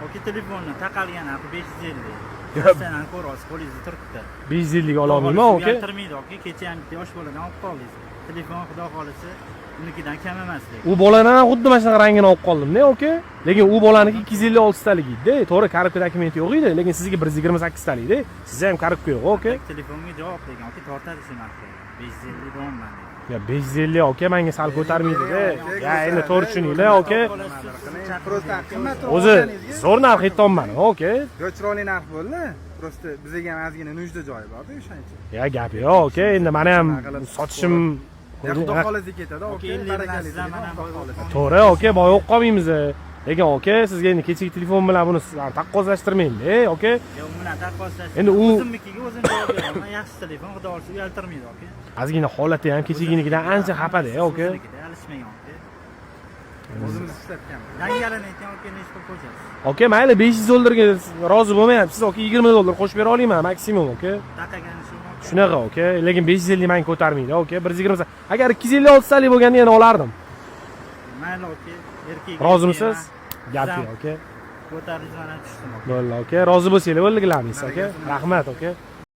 Aka, telefonni taqalgan narxi 550. Masalan, ko'ryapsiz, qo'lingizda turibdi. 550 ga ololmayman, aka. Uyaltirmaydi, aka. Kecha ham bitta yosh boladan olib qoldingiz. Telefon, xudo xohlasa, unikidan kam emas lekin. U boladan ham xuddi mana shunaqa rangini olib qoldim-da, aka. Lekin u bolaniki 256 talik edi. To'g'ri, коробка dokumenti yo'q edi, lekin sizniki 128 talik edi. Sizda ham коробка yo'q, aka. Telefonga javob degan, aka, tortadi shu narxga. 550 deyapman degan. Ya 550, aka, menga sal ko'tarmaydi-da. Ya endi to'g'ri tushuninglar, aka. Просто qimmatroq O'zi olganingizga zo'r narx aytyapman, aka. Yo, chiroyli narx bo'ldi. Просто bizaga ham ozgina нужда joyi borda, o'shaning uchun. Ya gap yo'q, aka. Endi meni ham sotishim. Ya xudo xohlasa ketadi, Aka, aka. 50 bilan Barakali. sizlar mana Xudo xohlasa. To'g'ri, aka, boy bo'lib qolmaymiz. Lekin aka, sizga endi kechagi telefon bilan buni taqqoslashtirmaydi, aka. Yo'q, u bilan taqqoslash. Endi O'zimnikiga o'zim javob beraman. Yaxshi telefon, xudo xohlasa, uyaltirmaydi, aka. Ozgina holati ham kechaginikidan ancha xapada, aka. O'zinikida alishmagan, aka. O'zimiz ishlatganmiz. Dangalini aytgan, aka, nechi pul qo'shasiz? Aka, mayli, 500 dollarga rozi bo'lmayapsiz, aka, 20 dollar qo'shib bera olaman maksimum, aka. Taqagani shu. Shunaqa, aka, lekin 550 manga ko'tarmaydi, aka. 120 agar 256 talik bo'lganda yana olardim. Mayli, aka, erkak. Rozimisiz? Gap yo'q, aka. Ko'tardingiz, mana tushdim, aka. Bo'ldi, aka, rozi bo'lsanglar bo'ldi, qilamiz, aka. Rahmat, aka.